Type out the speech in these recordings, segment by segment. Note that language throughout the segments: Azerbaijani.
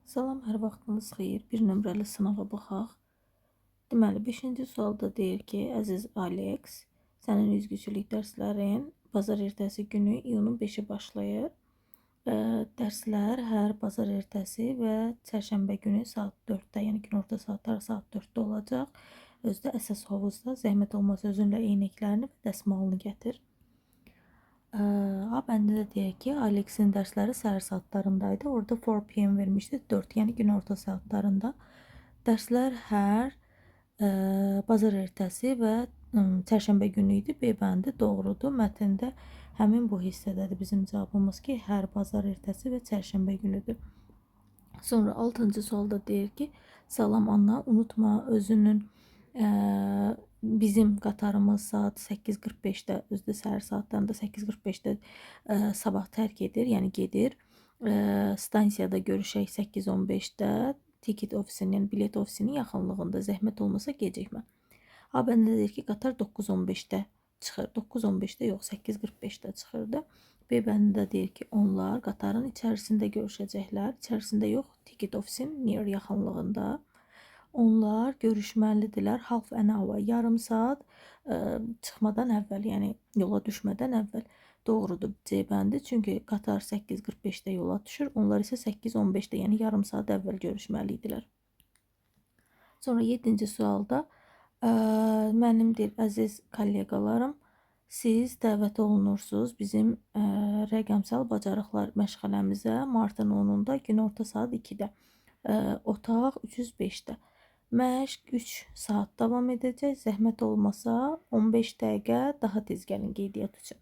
Salam, hər vaxtınız xeyir. Bir nömrəli sınağa baxaq. Deməli, 5-ci sualda deyir ki, əziz Alex, sənin üzgüçülük dərslərin bazar ertəsi günü iyunun 5-i başlayır. Dərslər hər bazar ertəsi və çərşənbə günü saat 4-də, yəni günorta saatları saat 4-də olacaq. Özü də əsas hovuzda. Zəhmət olmasa özünlə eynəklərini və dəsmalını gətir. A bəndində deyir ki, Alexin dərsləri səhər saatlarında idi. Orada 4 p.m. vermişdi, 4, yəni günorta saatlarında. Dərslər hər bazar ertəsi və çərşənbə günü idi. B bəndi doğrudur. Mətndə həmin bu hissədədir bizim cavabımız ki, hər bazar ertəsi və çərşənbə günüdür. Sonra 6-cı sualda deyir ki, salam Anna, unutma özünün bizim qatarımız saat 8:45-də, özü də səhər saatlarında 8:45-də sabah tərk edir, yəni gedir. Stansiyada görüşək 8:15-də ticket ofisinin, yəni bilet ofisinin yaxınlığında. Zəhmət olmasa gecikmə. A bəndində deyir ki, qatar 9:15-də çıxır. 9:15-də yox, 8:45-də çıxırdı. B bəndində deyir ki, onlar qatarın içərisində görüşəcəklər. İçərisində yox, ticket ofisin near yaxınlığında. Onlar görüşməlidirlər half an hour, yarım saat çıxmadan əvvəl, yəni yola düşmədən əvvəl. Doğrudur C bəndi. Çünki qatar 8:45-də yola düşür. Onlar isə 8:15-də, yəni yarım saat əvvəl görüşməli idilər. Sonra 7-ci sualda mənim deyir əziz kolleqalarım, siz dəvət olunursunuz bizim rəqəmsal bacarıqlar məşğələmizə martın 10-unda günorta saat 2-də. Otaq 305-də. Məşq 3 saat davam edəcək. Zəhmət olmasa 15 dəqiqə daha tez gəlin qeydiyyat üçün.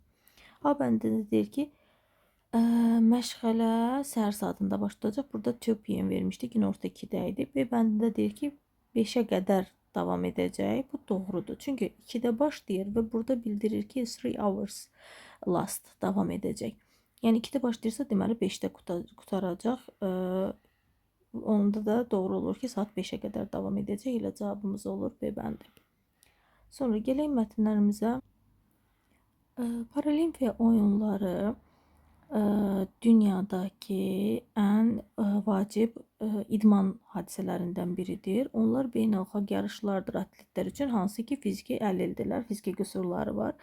A bəndində deyir ki, məşğələ səhər saatında başlayacaq. Burada 2 p.m. vermişdi, günorta 2-də idi. B bəndində deyir ki, 5-ə qədər davam edəcək. Bu doğrudur. Çünki 2-də başlayır və burada bildirir ki, 3 hours last davam edəcək. Yəni 2-də başlayırsa, deməli 5-də qutaracaq. Onda da doğru olur ki, saat 5-ə qədər davam edəcək. Elə cavabımız olur B bəndi. Sonra gələk mətnlərimizə. Paralimpiya oyunları dünyadakı ən vacib idman hadisələrindən biridir. Onlar beynəlxalq yarışlardır atletlər üçün, hansı ki fiziki əlildirlər, fiziki qüsurları var.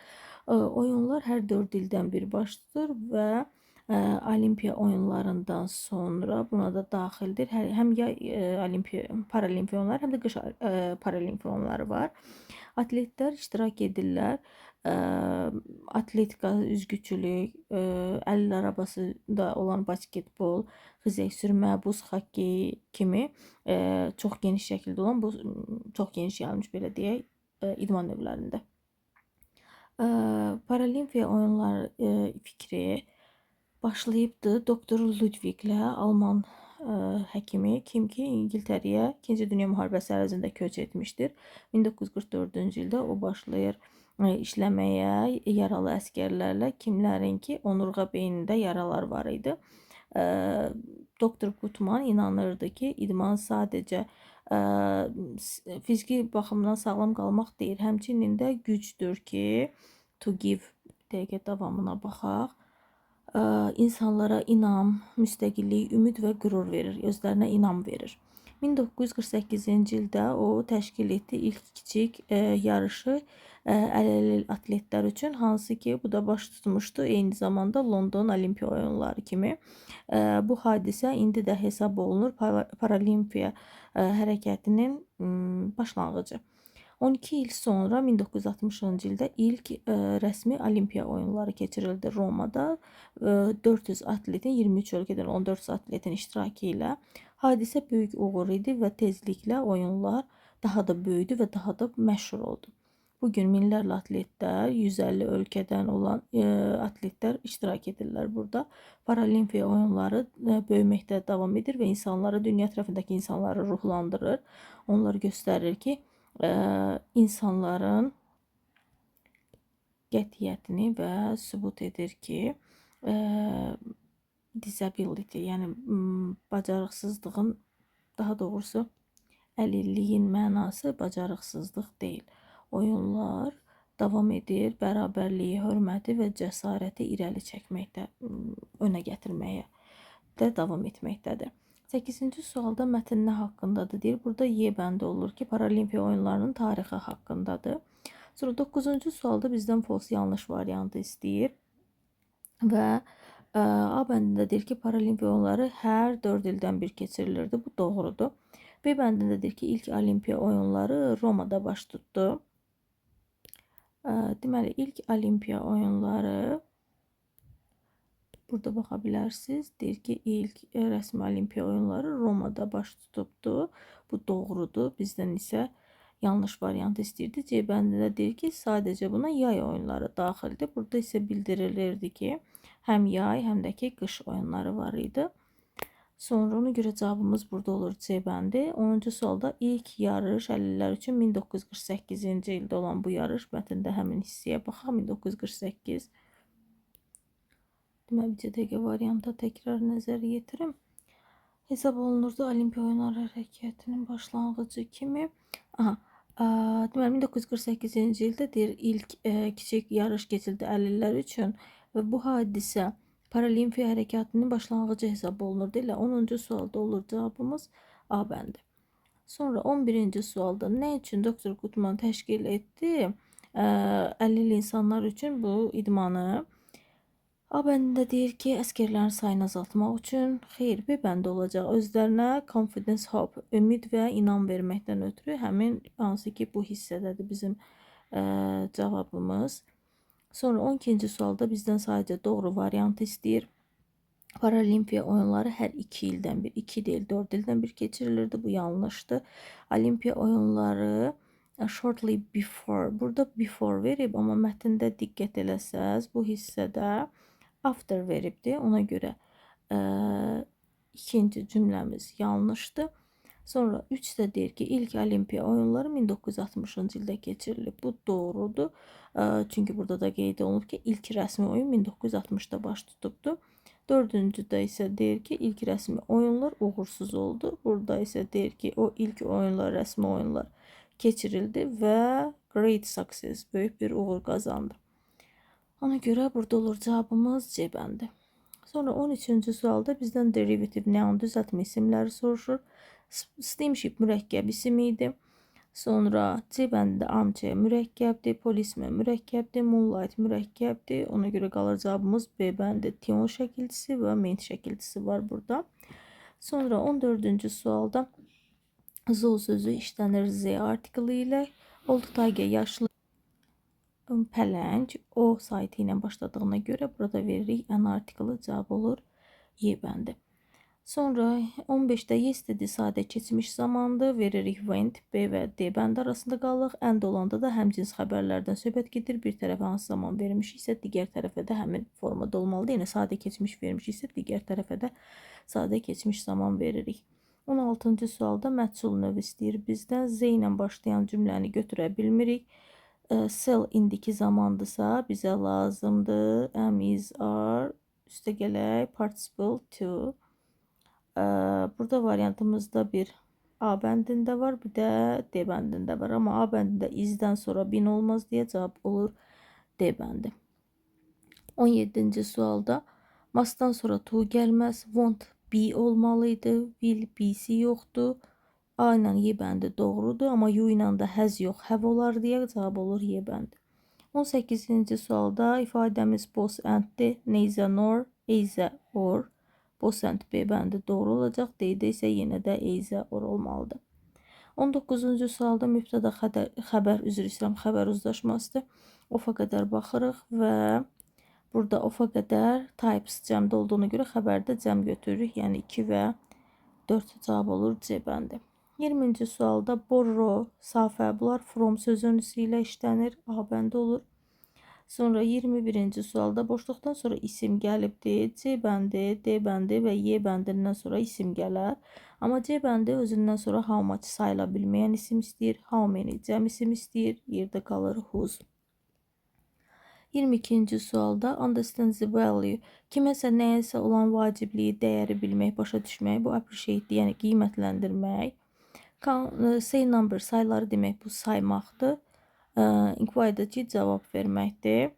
Oyunlar hər 4 ildən bir baş tutur və Olimpiya oyunlarından sonra buna da daxildir. Həm yay olimpiya, paralimpiya oyunları, həm də qış paralimpiya oyunları var. Atletlər iştirak edirlər. Atletika, üzgüçülük, əl arabasında olan basketbol, xizək sürmə, buz xokkeyi kimi çox geniş şəkildə olan, bu çox geniş yayılmış belə deyək, idman növlərində. Paralimpiya oyunları fikri başlayıbdı Doktor Ludwiglə, Alman həkimi, kim ki İngiltərəyə İkinci Dünya müharibəsi ərzində köç etmişdir. 1944-cü ildə o başlayır işləməyə yaralı əsgərlərlə, kimlərin ki onurğa beynində yaralar var idi. Doktor Gutman inanırdı ki, idman sadəcə fiziki baxımdan sağlam qalmaq deyil, həmçinin də gücdür ki, to give, dəqiqə davamına baxaq. İnsanlara inam, müstəqillik, ümid və qürur verir, özlərinə inam verir. 1948-ci ildə o təşkil etdi ilk kiçik yarışı əlil atletlər üçün, hansı ki bu da baş tutmuşdu eyni zamanda London Olimpiya oyunları kimi. Bu hadisə indi də hesab olunur Paralimpiya hərəkətinin başlanğıcı. 12 il sonra 1960-cı ildə ilk rəsmi Olimpiya oyunları keçirildi Romada. 400 atletin, 23 ölkədən olan 400 atletin iştirakı ilə. Hadisə böyük uğur idi və tezliklə oyunlar daha da böyüdü və daha da məşhur oldu. Bugün minlərlə atletlər, 150 ölkədən olan atletlər iştirak edirlər burada. Paralimpiya oyunları böyüməkdə davam edir və insanları, dünya ətrafındakı insanları ruhlandırır. Onlar göstərir ki, insanların qətiyyətini və sübut edir ki, disability, yəni bacarıqsızlığın, daha doğrusu əlilliyin mənası bacarıqsızlıq deyil. Oyunlar davam edir, bərabərliyi, hörməti və cəsarəti irəli çəkməkdə, önə gətirməyə də davam etməkdədir. 8-ci sualda mətn nə haqqındadır deyir. Burada Y bəndi olur ki, Paralimpiya oyunlarının tarixi haqqındadır. Sonra 9-cu sualda bizdən false, yanlış variantı istəyir. Və A bəndində deyir ki, Paralimpiya oyunları hər 4 ildən bir keçirilirdi. Bu doğrudur. B bəndində deyir ki, ilk Olimpiya oyunları Romada baş tutdu. Deməli, ilk Olimpiya oyunları burada baxa bilərsiniz. Deyir ki, ilk rəsmi Olimpiya oyunları Romada baş tutubdu. Bu doğrudur. Bizdən isə yanlış variant istəyirdi. C bəndində deyir ki, sadəcə buna yay oyunları daxildir. Burada isə bildirilirdi ki, həm yay, həm də ki, qış oyunları var idi. Sonra ona görə cavabımız burada olur C bəndi. 10-cu sualda ilk yarış əlillər üçün 1948-ci ildə olan bu yarış, mətndə həmin hissəyə baxaq. 1948. Deməli, bir dəqiqə varianta təkrar nəzər yetirim. Hesab olunurdu Olimpiya oyunları hərəkətinin başlanğıcı kimi. Aha, deməli 1948-ci ildə deyir ilk kiçik yarış keçirildi əlillər üçün və bu hadisə Paralimpiya hərəkatının başlanğıcı hesab olunurdu. Elə 10-cu sualda olur cavabımız A bəndi. Sonra 11-ci sualda nə üçün Dr. Guttmann təşkil etdi əlil insanlar üçün bu idmanı? A bəndində deyir ki, əsgərlərin sayını azaltmaq üçün. Xeyr, B bəndi olacaq. Özlərinə confidence, hope, ümid və inam verməkdən ötürü həmin hansı ki bu hissədədir bizim cavabımız. Sonra 12-ci sualda bizdən sadəcə doğru variantı istəyir. Paralimpiya oyunları hər 2 ildən bir, 2 deyil, 4 ildən bir keçirilirdi. Bu yanlışdır. Olimpiya oyunları shortly before. Burada before verib, amma mətndə diqqət eləsəz, bu hissədə after veribdir. Ona görə ikinci cümləmiz yanlışdır. Sonra 3 də deyir ki, ilk Olimpiya oyunları 1960-cı ildə keçirilib. Bu doğrudur. Çünki burada da qeyd olunub ki, ilk rəsmi oyun 1960-da baş tutubdu. Dördüncüdə isə deyir ki, ilk rəsmi oyunlar uğursuz oldu. Burada isə deyir ki, o ilk oyunlar, rəsmi oyunlar keçirildi və great success, böyük bir uğur qazandı. Ona görə burada olur cavabımız C bəndi. Sonra 13-cü sualda bizdən derivative noun, düzəltmə isimləri soruşur. Steamship mürəkkəb isim idi. Sonra C bəndində armchair mürəkkəbdir, policeman mürəkkəbdir, moonlight mürəkkəbdir. Ona görə qalır cavabımız B bəndi. Tion şəkilçisi və ment şəkilçisi var burada. Sonra 14-cü sualda zoo sözü işlənir the artiklı ilə. Old tiger yaşlı pələng, o saytı ilə başladığına görə burada veririk an artiklı, cavab olur Y bəndi. Sonra 15-də yesterday sadə keçmiş zamandır. Veririk went, B və D bəndi arasında qalıq. And olanda da həmcins xəbərlərdən söhbət gedir. Bir tərəfə hansı zaman vermişiksə, digər tərəfə də həmin formada olmalıdır. Yəni sadə keçmiş vermişiksə, digər tərəfə də sadə keçmiş zaman veririk. 16-cı sualda məhsul növ istəyir bizdən. Z ilə başlayan cümləni götürə bilmirik. Sell indiki zamandısa bizə lazımdır. Am, is, are, üstə gələk participle to. Burada variantımızda bir A bəndində var, bir də D bəndində var. Amma A bəndində isdən sonra been olmaz deyə cavab olur D bəndi. 17-ci sualda must'dan sonra to gəlməz. Won't be olmalıydı. Will be'si yoxdur. A ilə Y bəndi doğrudur, amma you ilə də has yox, have olar deyə cavab olur Y bəndi. 18-ci sualda ifadəmiz both and-dir. Neither nor, either or. Both and B bəndi doğru olacaq. D-də isə yenə də either or olmalıdır. 19-cu sualda mübtəda xəbər, üzr istəyirəm, xəbər uzlaşmasıdır. Of-a qədər baxırıq və burada of-a qədər types cəmdə olduğuna görə xəbərdə cəm götürürük. Yəni 2 və 4 cavab olur C bəndi. 20-ci sualda borrow, safə, bunlar from sözünüsü ilə işlənir. A bəndi olur. Sonra 21-ci sualda boşluqdan sonra isim gəlibdir. C bəndi, D bəndi və Y bəndindən sonra isim gələr. Amma C bəndi özündən sonra how much sayıla bilməyən isim istəyir. How many cəm isim istəyir. Yerdə qalır whose. 22-ci sualda understand the value. Kiməsə nəyəsə olan vacibliyi, dəyəri bilmək, başa düşmək. Bu appreciate, yəni qiymətləndirmək. Say number, sayları demək, bu saymaqdır. Inquire'dakı cavab verməkdir.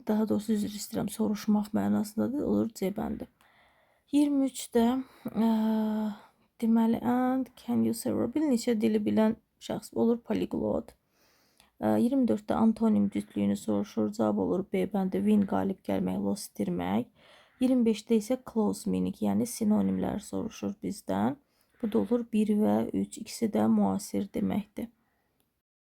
Daha doğrusu üzr istəyirəm, soruşmaq mənasındadır. Olur C bəndi. 23-də deməli, and can use several, bir neçə dili bilən şəxs olur polyglot. 24-də antonim cütlüyünü soruşur. Cavab olur B bəndi, win qalib gəlmək, lose itirmək. 25-də isə close meaning, yəni sinonimlər soruşur bizdən. Bu da olur 1 və 3. İkisi də müasir deməkdir.